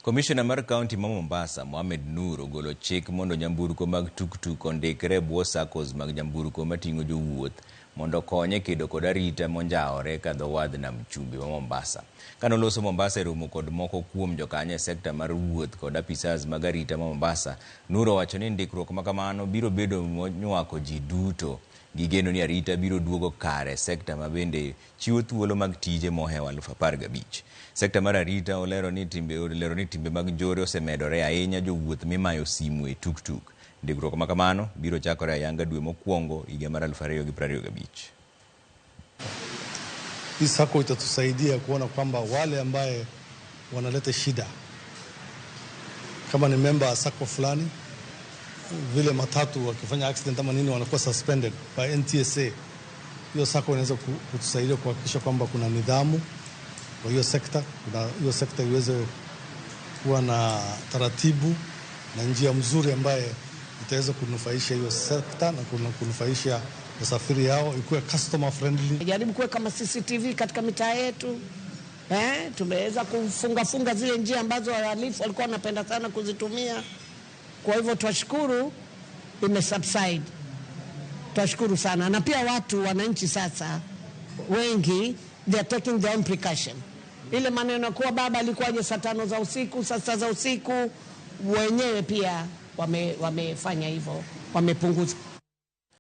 Komishona mar kaunti ma Mombasa, Mohamed Nur, ogolo chik mondo nyamburko mag tuktuk ondikre e bwo SACCOs mag nyamburko mating'o jowuoth mondo okony e kedo kod arita monjawore ka dho wadh nam chumbi ma Mombasa. Kane oloso Mombasa e romo kod moko kuom jokanyo e sekta mar wuoth kod apisas mag arita ma Mombasa, Nur owacho ni ndikruok ma kamano biro bedo monywako ji duto. Gigeno ni arita biro duogo kare e sekta ma bende chiwo thuolo mag tije mohewo 15,000. Sekta mar arita olero ni timbe mag njore osemedore ahinya jowuoth mimayo simu e tuktuk. Ndikruok ma kamano biro chakore ayanga dwe mokwongo higa mar 2025. Hii SACCO itatusaidia kuona kwamba wale ambaye wanaleta shida kama ni member wa SACCO fulani, vile matatu wakifanya accident ama nini wanakuwa suspended by NTSA. Hiyo SACCO inaweza kutusaidia kuhakikisha kwamba kuna nidhamu kwa hiyo sekta, kuna hiyo sekta iweze kuwa na taratibu na njia mzuri ambaye itaweza kunufaisha hiyo sekta na kunufaisha wasafiri yao, ikuwe customer friendly. Jaribu kuweka ma CCTV katika mitaa yetu eh, tumeweza kufunga funga zile njia ambazo wahalifu walikuwa wanapenda sana kuzitumia. Kwa hivyo twashukuru, ime subside, twashukuru sana, na pia watu wananchi sasa wengi they are taking their own precaution. Ile maneno ya kuwa baba alikuwaje saa 5 za usiku, saa 6 za usiku, wenyewe pia wamefanya hivyo, wamepunguza.